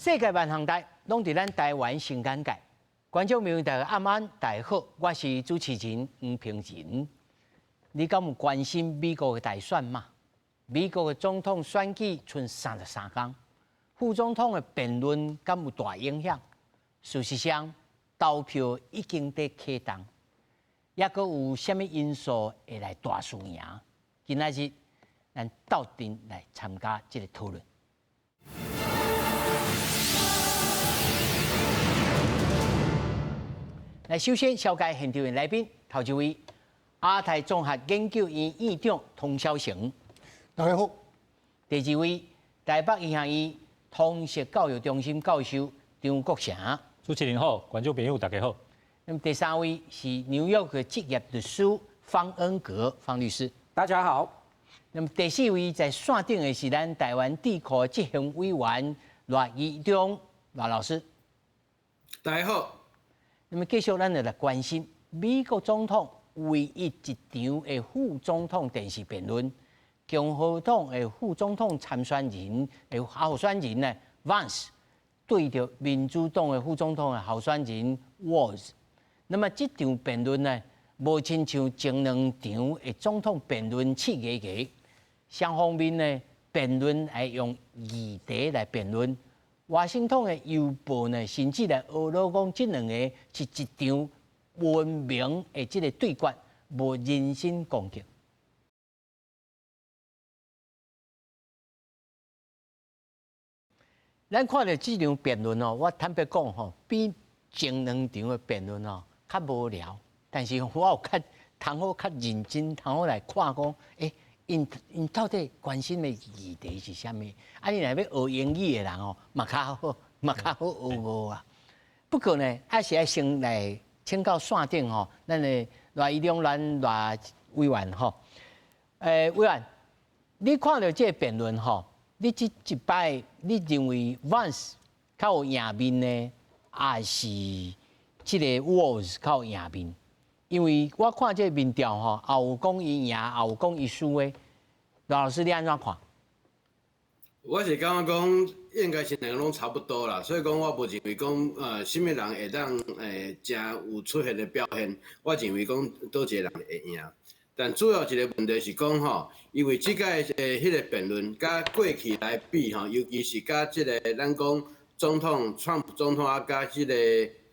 世界萬行台攏佇咱台灣新簡介，觀眾朋友大家暗安，大家好，我是主持人黃平仁。你敢有關心美國的大選嗎？美國的總統選舉賰33工，副總統的辯論敢有大影響？事實上，投票已經佇啟動，抑閣有啥物因素會來大輸贏？今仔日咱鬥陣來參加這個討論。來，首先紹介現場的來賓，頭一位亞太綜合研究院院長唐小成，大家好。第二位台北醫學院通識教育中心教授張國成，主持人好，觀眾朋友大家好。那麼第三位是紐約的執業律師方恩格方律師，大家好。那麼第四位在線頂的是咱台灣智庫執行委員賴怡忠賴老師，大家好。那麼繼續咱就來關心美國總統唯一一場的副總統電視辯論，共和黨的副總統參選人的候選人呢，Vance 對著民主黨的副總統的候選人 Walz。那麼這場辯論呢，無親像前兩場的總統辯論刺激個，雙方面呢辯論愛用議題來辯論。華盛頓的郵報呢，甚至來呵咾講，這兩個是一場文明的這個對決，無人身攻擊。咱看著這場辯論哦，我坦白講吼，比前兩場的辯論哦較無聊，但是我有較通好較認真，通好來看講，欸，𪜶𪜶到底關心的議題是啥物？啊，你若欲學英語的人哦，嘛較好，嘛較好學無啊。不過呢，還是愛先來請教線頂吼，咱的賴醫長、咱賴委員吼。委員，你看著這個辯論吼，你這一擺你認為 Vance 較有贏面呢，還是這個 Walz 較有贏面？因為我看這個民調吼，也有講伊贏，也有講伊輸的。賴老師，你按怎看？我是感覺講，應該是兩個攏差不多啦，所以講我無認為講，啥物人會當誠有出現的表現。我認為講，佗一個人會贏。但主要一個問題是講吼，因為這屆的彼個辯論，佮過去來比吼，尤其是佮這個咱講總統川普總統啊，佮這個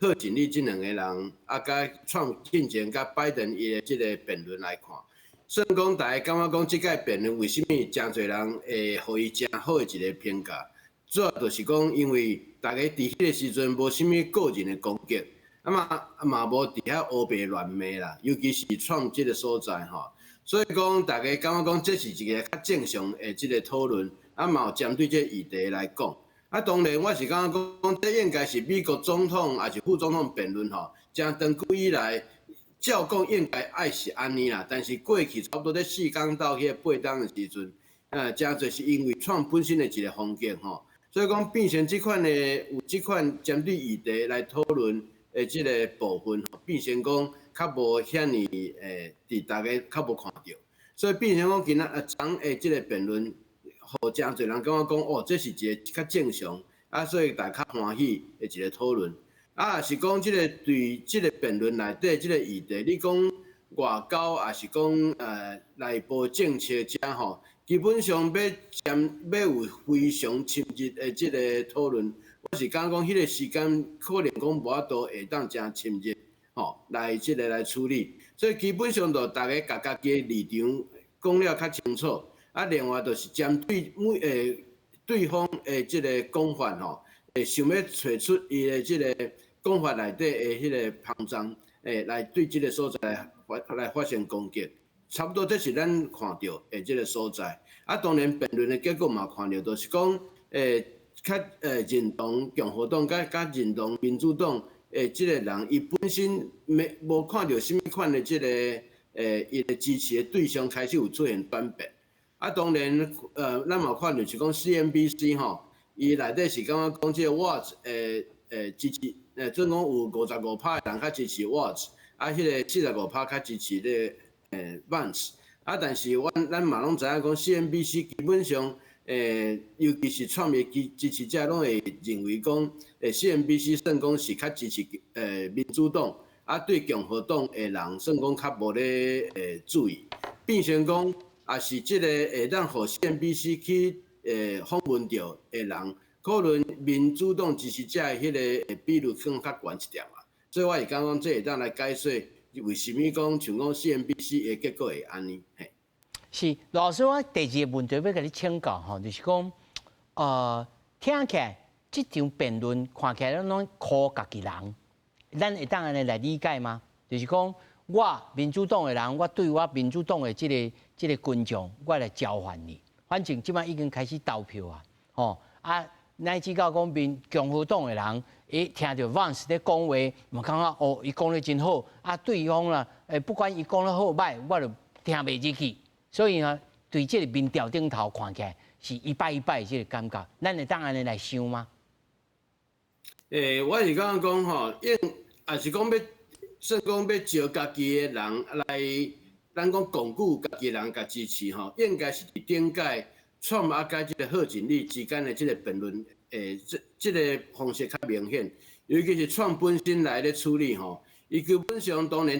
賀錦麗這兩個人，啊，佮川普進前佮拜登伊的這個辯論來看。算講，大家感覺講，這屆辯論為啥物誠濟人會予伊誠好的一個評價？主要就是講，因為大家佇彼個時陣無啥物個人的攻擊，啊嘛嘛無佇遐烏白亂罵啦，尤其是創這個所在吼。所以講，大家感覺講，這是一個較正常的這個討論，啊嘛有針對這個議題來講。啊，當然我是感覺講，這應該是美國總統抑是副總統辯論吼，誠長久以來。照講應該愛是按呢啦，但是過去差不多咧四工到彼個8工的時陣，誠濟是因為創本身的一個風格吼，所以講變成這款的有這款針對議題來討論的這個部分，變成講較無遐爾佇大家較無看著，所以變成講今仔啊昨的這個辯論，予誠濟人感覺講哦，這是一個較正常，啊，所以大家較歡喜的一個討論。啊，是講這個對這個辯論內底這個議題，你講外交，抑是講內部政策遮吼，基本上欲針欲有非常深入的這個討論，我是感覺講彼個時間可能講無法度會當誠深入吼來這個來處理，所以基本上就逐家共家己的立場講了較清楚，啊，另外就是針對每對方的這個講法吼，會想欲揣出伊的這個講法內底的彼個膨脹，來對這個所在發來發生攻擊，差不多這是咱看著的這個所在。啊，當然辯論的結果嘛看著，就是講，較認同共和黨佮佮認同民主黨的這個人，伊本身沒無看著啥物款的這個，伊的支持的對象開始有出現轉變。啊，當然，咱嘛看著是講 CNBC 吼，伊內底是感覺講這個 Walz 支持。總共有55%的人較支持 Walz，啊，彼個45%較支持這個Vance。啊，但是阮咱嘛攏知影講，CNBC 基本上尤其是川普的支持者攏會認為講，CNBC 算講是較支持民主黨，啊對共和黨的人算講較無咧注意，變成講也是這個會當予 CNBC 去訪問著的人，可能民主黨支持者的彼個比率可能較懸一點啊，所以我會感覺講這會當來解說為啥物講像講 CNBC 的結果會按呢嘿。是，老師，我第二個問題欲共你請教吼，就是講，聽起來這場辯論看起來攏箍家己人，咱會當按呢來理解嗎？就是講，我民主黨的人，我對我民主黨的這個群眾，我來召喚你。反正這擺已經開始投票啊，吼啊，乃至到講民共和黨的人，伊聽著 Vance 咧講話，嘛感覺哦，伊講得真好，啊，對方啦，不管伊講得好䆀，我就聽袂入去。所以呢，對這個民調頂頭看起來是一擺一擺這個感覺，咱會當按呢來想嗎？我是感覺講吼，應也是講欲算講欲招家己的人來，咱講鞏固家己人共支持吼，應該是佇頂屆川普佮這個賀錦麗之間的這個辯論，這個方式較明顯，尤其是川普本身來咧處理吼。伊基本上當然，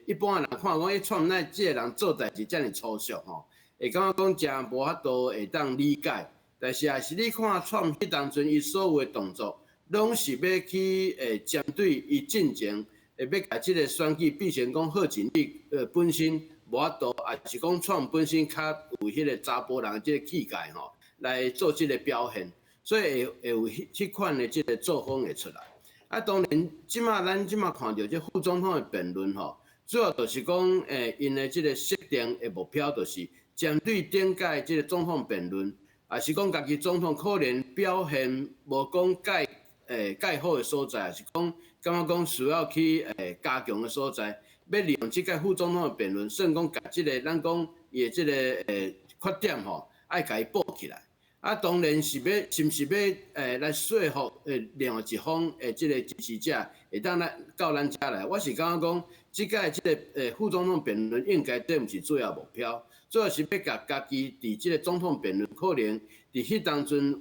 一般人看講，川普哪這個人做代誌遮爾粗俗吼，會感覺講誠無法度會當理解。但是也是你看川普彼當陣，伊所有的動作，攏是欲去針對伊進前，欲共這個選舉變成講賀錦麗本身無法度，抑是講川普本身較有彼個查埔人這個氣概吼，來做這個表現，所以會有彼款的這個作風會出來。啊，當然，這馬咱這馬看著這副總統的辯論吼，主要就是講，𪜶的這個設定的目標就是針對頂屆這個總統辯論，抑是講家己總統可能表現無講蓋好的所在，抑是講感覺講需要去加強的所在，欲利用這屆副總統的辯論，算講共這個咱講伊的這個缺點吼，愛共伊補起來。啊，當然是欲，是毋是欲來說服另外一方的這個支持者，會當來到咱遮來？我是感覺講，這屆這個副總統辯論應該這毋是主要目標，主要是欲共家己佇這個總統辯論可能佇彼當陣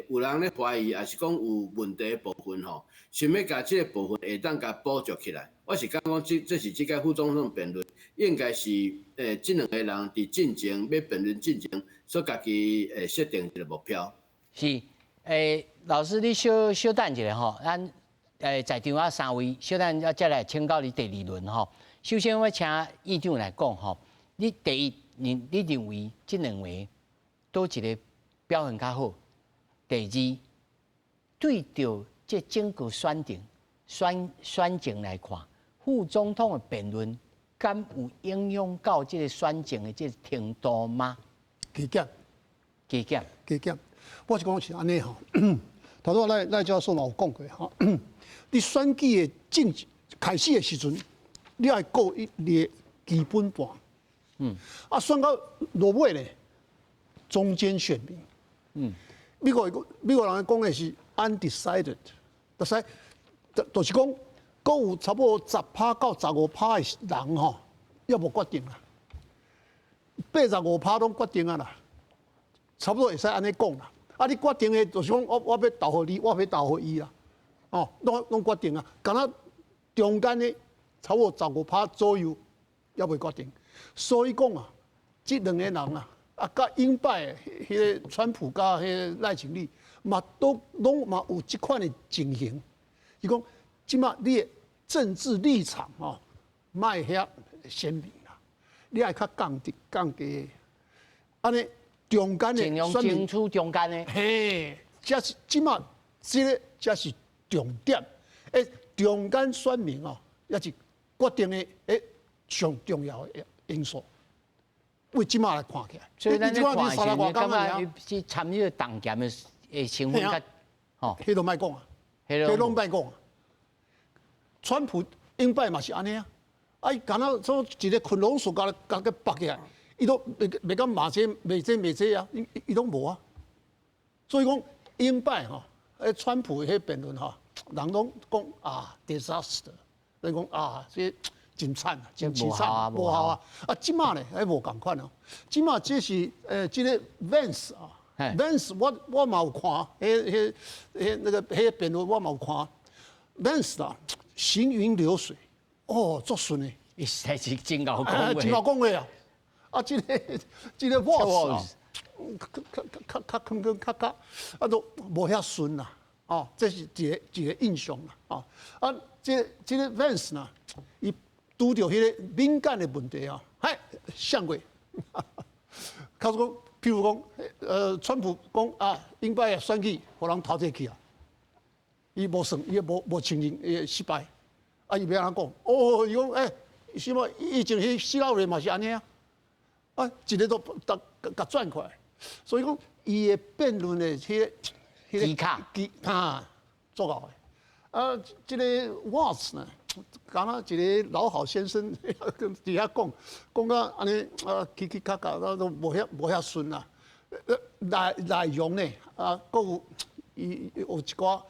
有人咧懷疑，抑是講有問題的部分吼，想欲共這個部分會當共補足起來。我是感覺這這是這屆副總統辯論，應該是這兩個人佇進前欲辯論進前所家己設定一個目標。是，老師你小小等一下吼，咱在場啊三位，小等再來請教你第二輪吼。首先我請議長來講吼，你第一，你認為這兩位佗一個表現較好？第二，對著這整個選情選情來看，副總統的辯論敢有影響到這個選情的這個程度嗎？加減，加減，加減。我是講是按呢吼，頭拄賴賴教授嘛有講過吼，你選舉的進開始的時陣，你愛顧你的基本盤。啊，選到落尾咧，中間選民。美國人講的是 undecided，就是就是講，閣有差不多10趴到15趴的人吼，猶無決定啊。85趴攏決定啊啦，差不多會使按呢講啦。啊，你決定的，就是講我欲投予你，我欲投予伊啦。哦，攏決定啊，敢若中間的差不多十五趴左右，猶未決定。所以講啊，這兩個人啊，啊，佮頂擺彼個川普佮彼個賴清德，嘛都攏嘛有這款的情形。伊講，這馬你的政治立場吼，莫遐鮮明啦，你愛較降低降低，按呢中間的盡量爭取中間的。嘿，這是這馬這個才是重點。中間選民哦，也是決定的上重要的因素。為這馬來看起來，所以咱咧看的時陣，感覺是參與黨鹹的成分較，吼，彼都莫講啊，彼攏莫講啊。川普頂擺嘛是按呢啊，啊，伊敢若說一個克隆鼠共共縛起來，伊都袂敢罵這罵這罵這啊，伊伊攏無啊。所以講頂擺吼，川普彼辯論吼，人攏講啊 disaster，人講啊，這真慘啊，真凄慘，無效啊！啊，這馬咧，彼無仝款哦。這馬這是這个 Vance 啊，Vance 我嘛有看，彼彼彼那个彼辯論我嘛有看，Vance 啊，行雲流水，哦，足順的。伊實在是真𠢕講話，真𠢕講話啊！啊，這个 Walz 啊，較較較較吭吭較較，啊都無遐順啦。哦，這是一个一个印象啦。哦，啊，這个 Vance 呢，伊拄著彼个敏感的問題啊，嘿，閃過。較如講，譬如講，川普講啊，頂擺的選舉，予人偷提去啊，伊無算，伊無承認伊失敗，啊，伊欲按怎講？哦，伊講，欸，什麼以前彼希拉蕊嘛是按呢啊，啊，一个都共共轉過來，所以講伊的辯論的彼个彼个技巧技啊，足𠢕的。啊，這个 Walz 呢，敢若一个老好先生佇遐講，講甲按呢啊，起起卡卡，啊都無遐順啦。內容呢，啊，閣有伊有一寡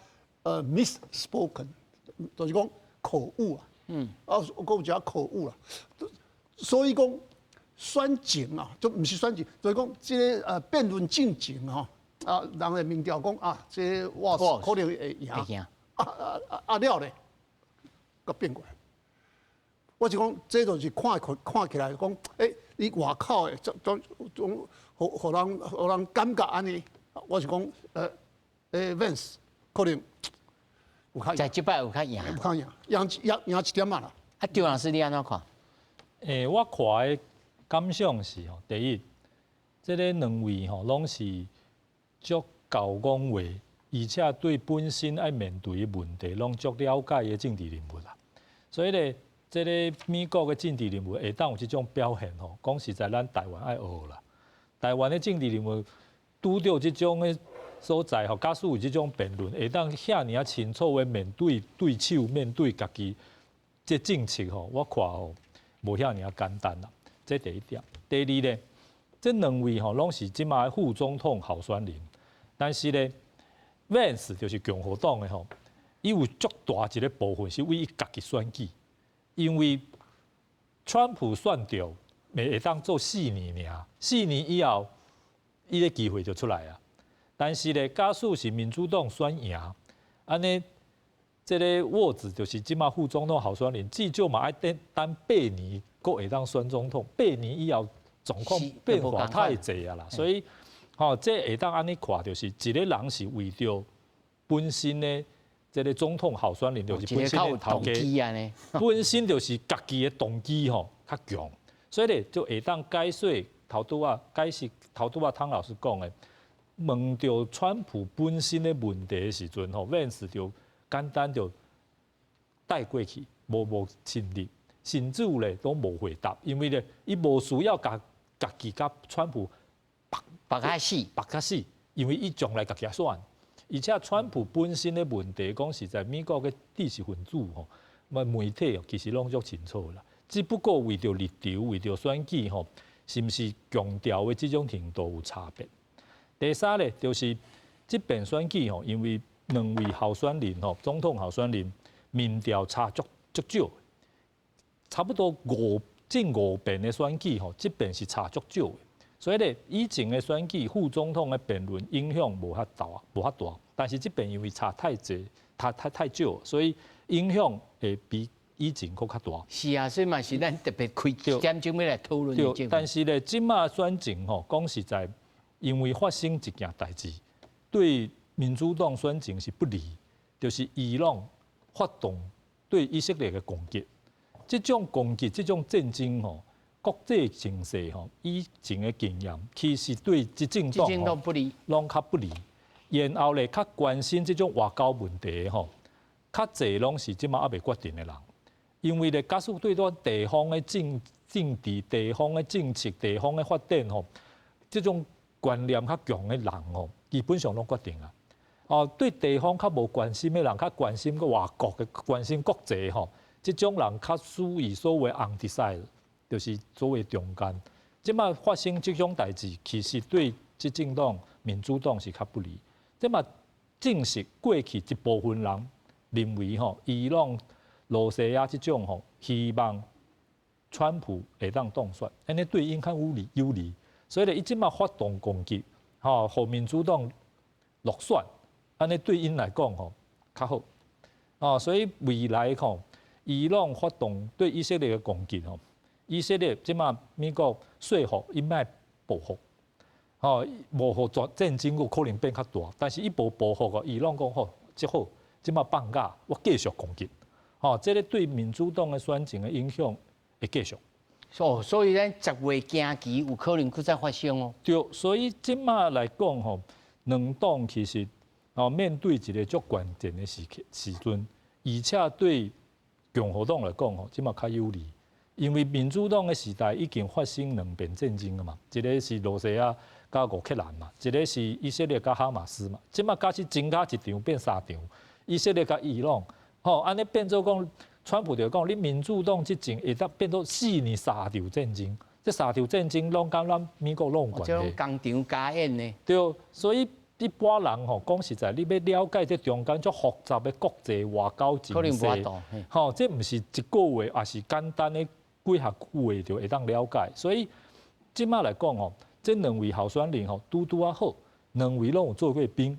misspoken，就是講口誤啊。啊，閣有一寡口誤啦。所以講選情啊，就毋是選情，就是講這个辯論進前吼，啊，人的民調講啊，這个 Walz 可能會贏。會贏。啊啊啊啊了咧，閣變過來。我是講，這就是看看起來講，欸，你外口的總總總，予人感覺按呢。我是講，Vance 可能有較在這擺有較贏，有較贏，贏贏贏一點仔啦。啊，張老師你按怎看？欸，我看的感想是吼，第一，這个兩位吼攏是足𠢕講話，而且對本身愛面對的問題攏足了解的政治人物啦。所以咧，這个美國的政治人物會當有這種表現吼，講實在，咱台灣愛學啦。台灣的政治人物拄著這種的所在吼，假使有這種辯論，會當遐爾仔清楚的面對對手，面對家己這政策吼，我看吼無遐爾仔簡單啦。這第一點。第二咧，這兩位吼攏是這馬副總統候選人，但是咧，Vance 就是共和黨的吼，伊有足大一个部分是為伊家己選舉，因為川普選著會當做四年爾，四年以後，伊的機會就出來啊。但是咧，假使是民主黨選贏，按呢，這个沃茲就是這馬副總統候選人，至少嘛愛等等八年，閣會當選總統。八年以後狀況變化太濟啊啦，所以，吼，這會當按呢看，就是一个人是為著本身的這个總統候選人，就是本身的頭家，本身就是家己的動機吼較強，所以咧就會當解說頭拄仔解釋頭拄仔湯老師講的，問著川普本身的問題的時陣吼，Vance 就簡單就帶過去，無深入，甚至咧都無回答，因為咧伊無需要共家己佮川普縛縛較死，縛較死，因為伊將來家己選，而且川普本身的問題，講實在，美國的知識分子吼，嘛媒體其實攏足清楚啦，只不過為著立場，為著選舉吼，是毋是強調的這種程度有差別？第三咧，就是這遍選舉吼，因為兩位候選人吼，總統候選人民調差足足少，差不多五近五遍的選舉吼，這遍是差足少的。所以咧，以前的選舉副總統的辯論影響無遐大，無遐大。但是這遍因為差太濟，太太太少，所以影響會比以前閣較大。是啊，所以嘛是咱特別開一點鐘欲來討論。對，但是咧，這馬選情吼，講實在，因為發生一件代誌，對民主黨選情是不利，就是伊朗發動對以色列的攻擊，這種攻擊，這種戰爭吼，國際情勢吼，以前的經驗，其實對執政黨不利，攏較不利。然後咧，較關心這種外交問題的吼，較濟攏是這馬猶未決定的人，因為咧，假使對咱地方的政治、地方的政策、地方的發展吼，這種觀念較強的人吼，基本上攏決定啊。哦，對地方較無關心的人，較關心個外國的、關心國際吼，這種人較屬於所謂 undecided，就是所謂中間。這馬發生這種代誌，其實對執政黨、民主黨是較不利。這馬證實過去一部分人認為吼，伊朗、羅西亞這種吼，希望川普會當當選，按呢對𪜶較有利有利，所以咧，伊這馬發動攻擊，吼，予民主黨落選，按呢對𪜶來講吼較好，哦，所以未來吼，伊朗發動對以色列的攻擊吼，以色列這馬美國說服伊莫報復，吼，無予戰戰爭閣可能變較大，但是伊無報復哦，伊朗講好，這好，這馬放假，我繼續攻擊，吼，這個對民主黨的選情的影響會繼續。哦，所以咱10月驚奇有可能閣再發生哦。對，所以這馬來講吼，兩黨其實哦面對一個足關鍵的時刻時陣，而且對共和黨來講吼，這馬較有利，因為民主黨的時代已經發生兩遍戰爭了嘛，一個是羅西亞佮烏克蘭嘛，一個是以色列佮哈馬斯嘛，這馬假使增加一場變三場，以色列佮伊朗，吼，按呢變做講。川普就講，你民主黨執政會當變做4年三場戰爭，這三場戰爭攏佮咱美國攏有關係。這種工廠加演呢？對，所以一般人吼講實在，你欲了解這中間足複雜的國際外交情勢，吼，這毋是一個月，抑是簡單的幾下句話就會當了解。所以這馬來講吼，這兩位候選人吼拄拄仔好，兩位攏有做過兵。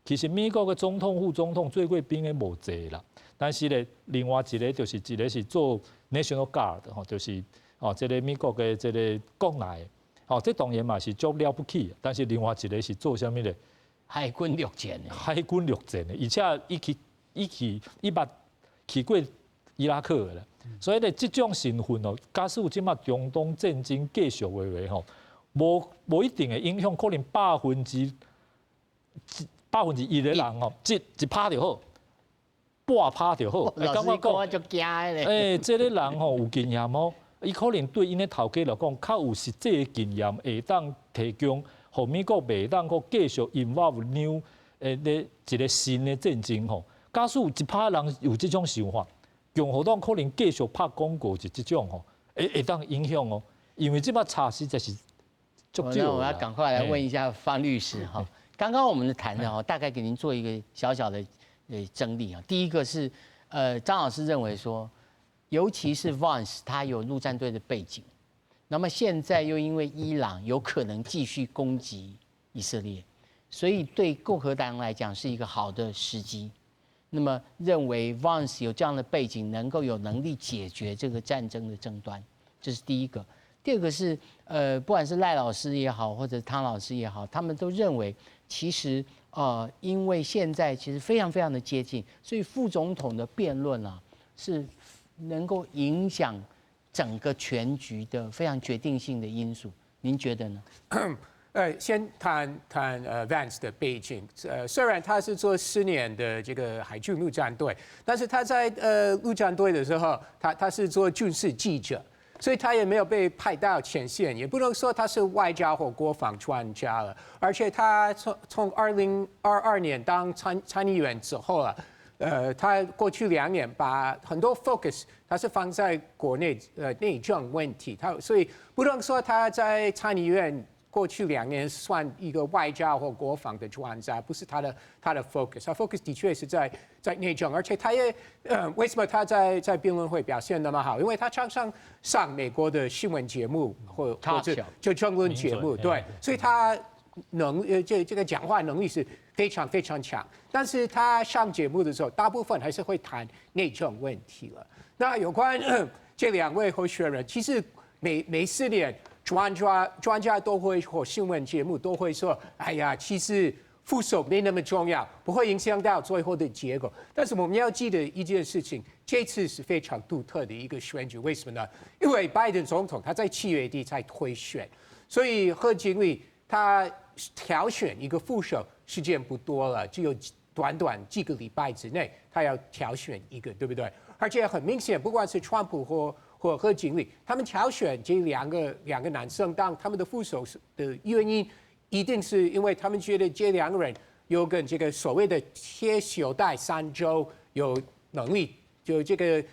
其實美國的總統、副總統做過兵的無濟啦，但是咧，另外一個就是一個是做 National Guard 吼，就是哦，這個美國的這個國內，哦，這當然嘛是足了不起。但是另外一個是做啥物咧？海軍陸戰的。海軍陸戰的，而且伊去伊捌去過伊拉克的啦。所以咧，這種身份哦，假使有這馬中東戰爭繼續的話吼，無無一定會影響，可能1%的人哦，一趴就好，半趴就好。老師講我就驚咧。欸，這個人吼有經驗哦，伊可能對𪜶的頭家來講，較有實際的經驗，會當提供，予美國袂當閣繼續 involve new 咧一個新的戰爭吼。假使有一趴人有這種想法，共和黨可能繼續拍廣告是這種吼，會當影響哦，因為這擺差實在是足少。那我要趕快來問一下方律師哈。剛剛我們談的哈，大概給您做一個小小的整理啊。第一個是，張老師認為說，尤其是 Vance 他有陸戰隊的背景，那麼現在又因為伊朗有可能繼續攻擊以色列，所以對共和黨來講是一個好的時機。那麼認為 Vance 有這樣的背景，能夠有能力解決這個戰爭的爭端，這是第一個。第二個是，不管是賴老師也好，或者湯老師也好，他們都認為，其實，因為現在其實非常非常的接近，所以副總統的辯論啊，是能夠影響整個全局的非常決定性的因素。您覺得呢？先談談Vance 的背景。雖然他是做10年的這個海軍陸戰隊，但是他在陸戰隊的時候，他是做軍事記者。所以他也沒有被派到前線，也不能說他是外交或國防專家了。而且他從2022年當參議員之後啊，他過去2年把很多 focus 他是放在國內內政問題，他所以不能說他在參議院過去兩年算一個外交或國防的專家，不是他的 focus，他 focus 的確是在內政，而且他也為什麼他在辯論會表現那麼好？因為他常常上美國的新聞節目或者就政論節目，對，所以他能這個講話能力是非常非常強。但是他上節目的時候，大部分還是會談內政問題了。那有關這兩位候選人，其實每4年，專家都會或新聞節目都會說：“哎呀，其實副手沒那麼重要，不會影響到最後的結果。”但是我們要記得一件事情，這次是非常獨特的一個選舉，為什麼呢？因為拜登總統他在7月底才退選，所以賀錦麗他挑選一個副手時間不多了，只有短短幾個禮拜之內，他要挑選一個，對不對？而且很明顯，不管是川普或賀錦麗，他們挑選這兩個男生當他們的副手的原因，一定是因為他們覺得這兩個人有跟這個所謂的鐵鏽帶三州有能力，就這個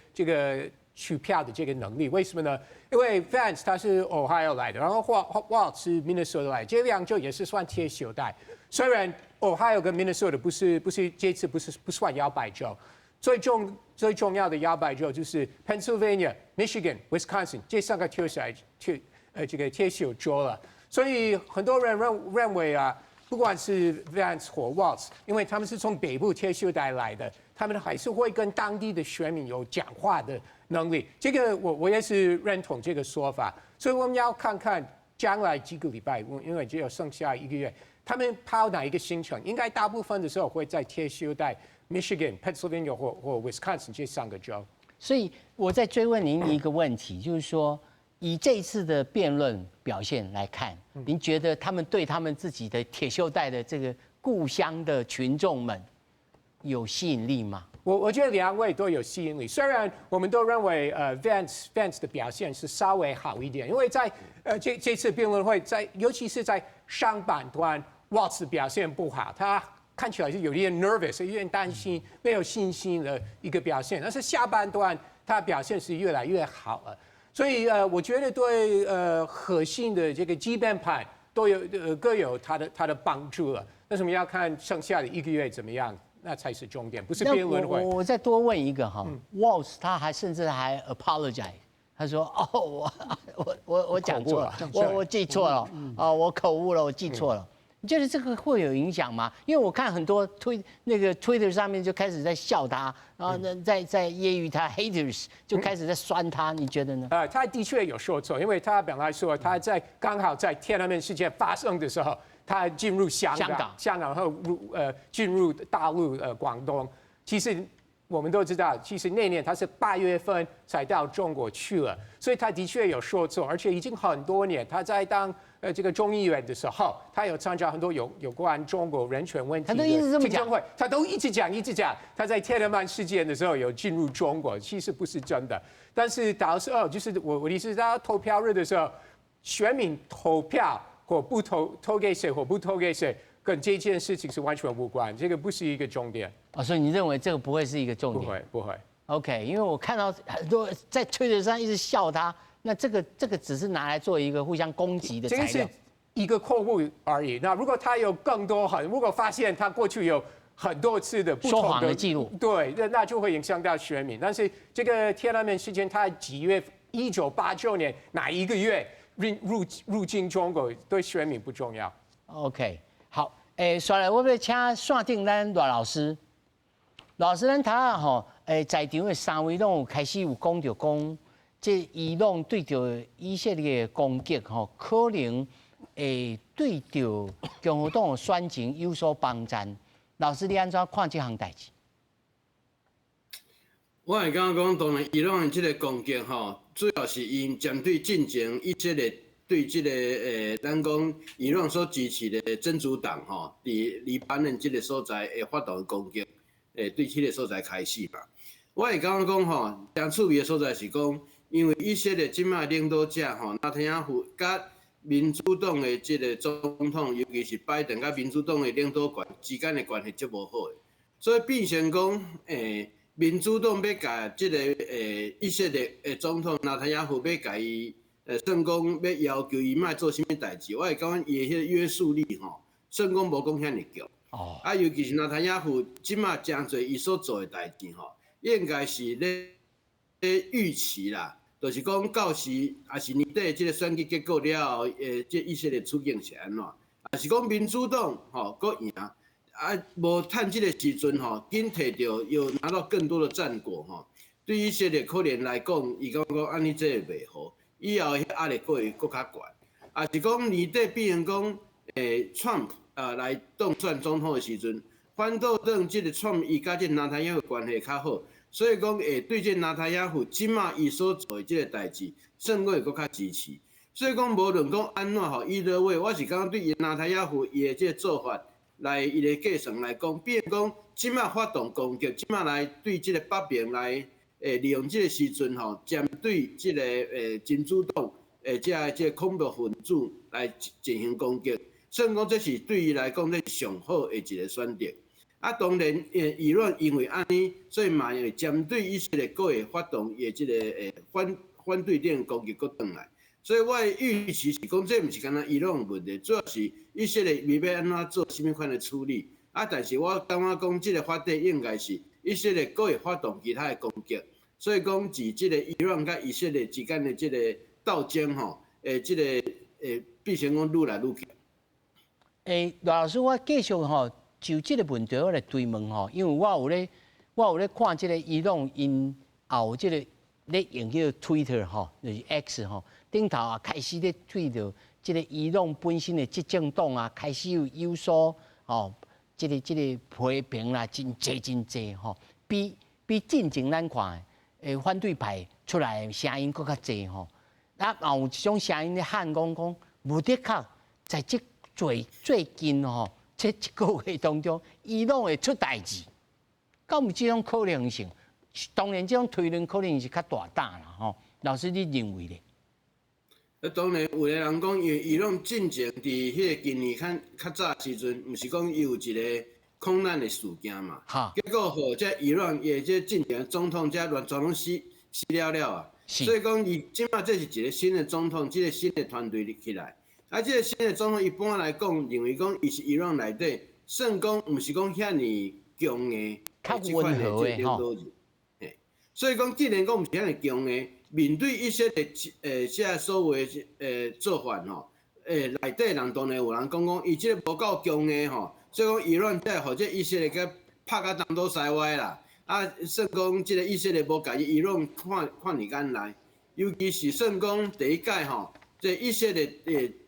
取票的這個能力。為什麼呢？因為 Vance 他是 Ohio 來的，然後 Walz 是 Minnesota 來，這兩州也是算鐵鏽帶。雖然 Ohio 跟 Minnesota 不是這次不是不算搖擺州，最終最重要的搖擺州就是 Pennsylvania、Michigan、Wisconsin 這三個鐵選鐵這個鐵鏽州了。所以很多人認為啊，不管是 Vance 或 Walz，因為他們是從北部鐵鏽帶來的，他們還是會跟當地的選民有講話的能力。這個我也是認同這個說法。所以我們要看看將來幾個禮拜，因為只有剩下一個月，他們跑哪一個行程？應該大部分的時候會在鐵鏽帶 Michigan、Pennsylvania 或 Wisconsin 這三個州。所以我再追問您一個問題，就是說，以這次的辯論表現來看，您覺得他們對他們自己的鐵鏽帶的這個故鄉的群眾們有吸引力嗎？我覺得兩位都有吸引力，雖然我們都認為Vance 的表現是稍微好一點，因為在這次辯論會在尤其是在上半段，Walz 表現不好，他看起來是有點 nervous，有點擔心，沒有信心的一個表現。但是下半段他表現是越來越好了，所以我覺得對核心的這個基本盤都有各有他的幫助了。但是我們要看剩下的一個月怎麼樣，那才是重點，不是辯論會。我再多問一個哈，Walz 他還甚至還 apologize，他說：“哦，我講錯了，我記錯了，哦，我口誤了，我記錯了。”你覺得這個會有影響嗎？因為我看很多推那個 Twitter 上面就開始在笑他，然後呢在揶揄他，haters 就開始在酸他，你覺得呢？他的確有說錯，因為他本來說他在剛好在天安門事件發生的時候，他進入香港，香港後進入大陸廣東。其實我們都知道，其實那年他是8月份才到中國去了，所以他的確有說錯，而且已經很多年他在當這個眾議員的時候，他有參加很多有關中國人權問題他都一直這麼講，他都一直講一直講。他在天安門事件的時候有進入中國，其實不是真的。但是到時候就是我的意思是，他投票日的時候，選民投票或不投，投給誰或不投給誰，跟這件事情是完全無關，這個不是一個重點。哦，所以你認為這個不會是一個重點？不會，不會。 OK，因為我看到很多在推特上一直笑他，那這個只是拿來做一個互相攻擊的材料。這個是一個錯誤而已。那如果他有更多很，如果發現他過去有很多次的不同的說謊的記錄，對，那就會影響到選民。但是這個天安門事件，他幾月？1989年哪一個月入境中國，對選民不重要。 OK，好，欸，紲來我欲請線頂咱賴老師，老師咱頭仔吼，在場的三位攏有開始有講著講，這伊朗對著以色列的攻擊吼，可能會對著共和黨的選情有所幫助。老師，你按怎看這項代誌？我會感覺講，當然伊朗的這個攻擊吼，主要是𪜶針對進前以色列對這個咱講伊朗所支持的真主黨吼，佇黎巴嫩這個所在會發動攻擊，對彼個所在開始嘛。我會感覺講吼，誠趣味的所在是講，因為以色列這擺領導者吼，納坦雅胡佮民主黨的這個總統，尤其是拜登佮民主黨的領導權之間的關係足無好的，所以變成講，民主黨欲共這個以色列的總統納坦雅胡欲共伊算講欲要求伊莫做啥物代誌，我會感覺伊的彼個約束力吼，算講無講遐爾強。哦。啊，尤其是納坦雅胡這擺誠濟伊所做的代誌吼，應該是咧預期啦，就是講到時抑是年底這個選舉結果了後，這以色列處境是按怎？抑是講民主黨吼閣贏？啊，無趁這個時陣吼，緊提著又拿到更多的戰果吼。對以色列可能來講，伊感覺按呢這會袂好，以後彼壓力閣會閣較懸。抑是講年底變成講，Trump 啊來當選總統的時陣，反倒轉這個 Trump 伊佮這納坦雅胡關係較好，所以講會對這納坦雅胡這擺伊所做的這個代誌，算講會閣較支持。所以講無論講按怎吼，either way，我是感覺對納坦雅胡伊的這個做法，來伊的計算來講，比如講，這擺發動攻擊，這擺來對這個北邊來，利用這個時陣吼，針對這個真主黨這個恐怖分子來進行攻擊，算講這是對伊來講這是上好的一個選擇。啊，當然，伊朗因為按呢，所以嘛會針對以色列閣會發動伊的這個反對點攻擊閣轉來。所以我的預期是講，這毋是干焦伊朗問題，主要是以色列伊欲按怎做啥物款的處理。啊，但是我感覺講，這個發展應該是以色列閣會發動其他的攻擊，所以講佇這個伊朗佮以色列之間的這個鬥爭吼，這個會變成講愈來愈強。賴老師，我繼續吼就這個問題我來追問吼，因為我有咧看這個伊朗𪜶後這個咧用彼個 Twitter 吼，就是 X 吼，頂頭啊開始咧推著這個伊朗本身的執政黨啊，開始有所吼，這個批評啦，真濟真濟吼，比進前咱看的反對派出來的聲音閣較濟吼。啊，也有一種聲音咧喊講講，無的確在這最近吼，這一個月當中，伊朗會出代誌，敢有這種可能性？當然，這種推論可能是較大膽啦吼。老師，你認為咧？啊，當然有的人講，因為伊朗進前佇彼個今年較較早時陣，毋是講伊有一個空難的事件嘛？結果予這伊朗伊的這進前總統這亂全攏死死了了啊！所以講，伊這馬這是一個新的總統，這個新的團隊起來。啊，這個新的總統一般來講，認為講伊是伊朗內底，算講毋是講遐爾強硬，較溫和的吼。所以講，既然講毋是遐爾強硬，面對一些的這所謂的做法吼，內底人當然有人講講，伊這個無夠強硬吼，所以講伊朗才會予這以色列共拍甲東倒西歪啦。啊，算講這個以色列無共伊朗看看佇眼內，尤其是算講第一擺吼，這以色列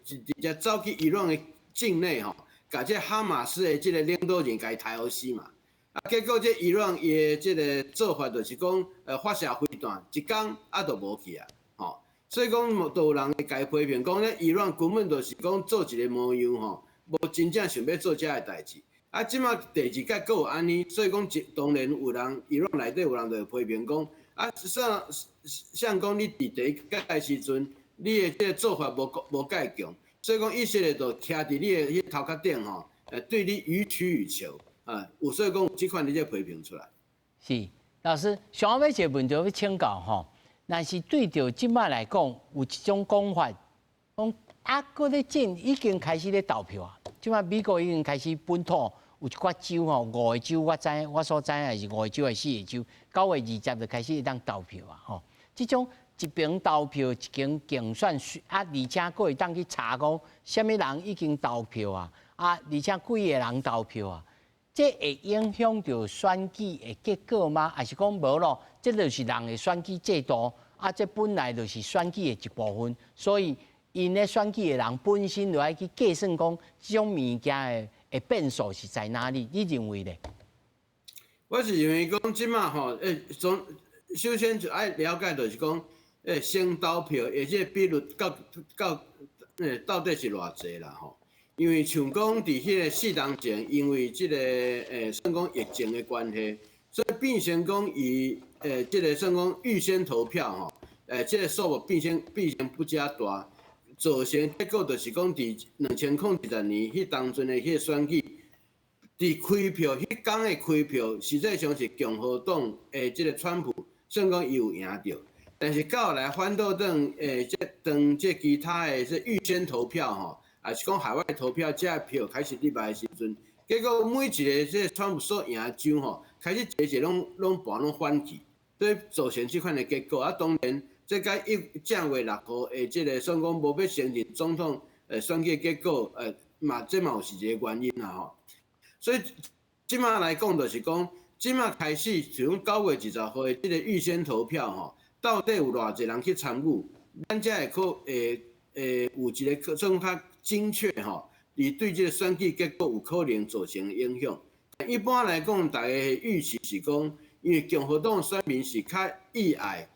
直接走去伊朗的境內吼，共這哈馬斯的這個領導人共伊刣予死嘛。啊，結果這伊朗伊的這個做法就是講，發射飛彈，一工啊就無去啊，吼。所以講，就有人會共伊批評講，咧伊朗根本就是講做一個模樣吼，無真正想欲做這个代誌。啊，這馬第二擺閣有按呢，所以講，當然有人伊朗內底有人就會批評講，啊，像講你佇第一擺時陣，你的這個做法無蓋強，所以講以色列就徛佇你的彼頭殼頂吼，對你予取予求。啊，有所以講有這款的這批評出來。是，老師，上尾一個問題欲請教吼，若是對著這馬來講，有一種講法，講啊，閣咧進已經開始咧投票啊，這馬美國已經開始本土有一寡州吼，五個州我知，我所知影是五個州還是四個州，9月20就開始會當投票啊，吼，這種一邊投票一邊競選啊，而且閣會當去查講啥物人已經投票啊，啊，而且幾個人投票啊。這會影響著選舉的結果嗎？還是講無咯？這就是人的選舉制度啊，這本來就是選舉的一部分，所以𪜶咧選舉的人本身就愛去計算講這種物件的變數是在哪裡？你認為咧？我是認為講這馬吼，總首先就愛了解就是講，先投票的這個比率到底是偌濟啦吼？因為像講佇彼個4年前，因為這個算講疫情的關係，所以變成講伊這個算講預先投票吼，這個數目變成不遮大，造成結果就是講佇2020年彼當陣的彼個選舉，佇開票彼工的開票，實際上是共和黨的這個川普算講伊有贏著，但是到後來反對黨這當這其他的這預先投票吼，也是講海外投票，這票開始入來的時陣，結果每一個這川普所贏的州吼，開始一個一個攏盤攏反去，所以造成這款的結果。啊，當然，這佮正月6號的這個算講無欲承認總統選舉結果，嘛這嘛有是一個原因啦吼。所以這馬來講，就是講這馬開始從9月20號的這個預先投票吼，到底有偌濟人去參與，咱才會可會有一個算較精確吼，伊對這個選舉結果有可能造成影響。一般來講，大家預期是講，因為共和黨選民是較意愛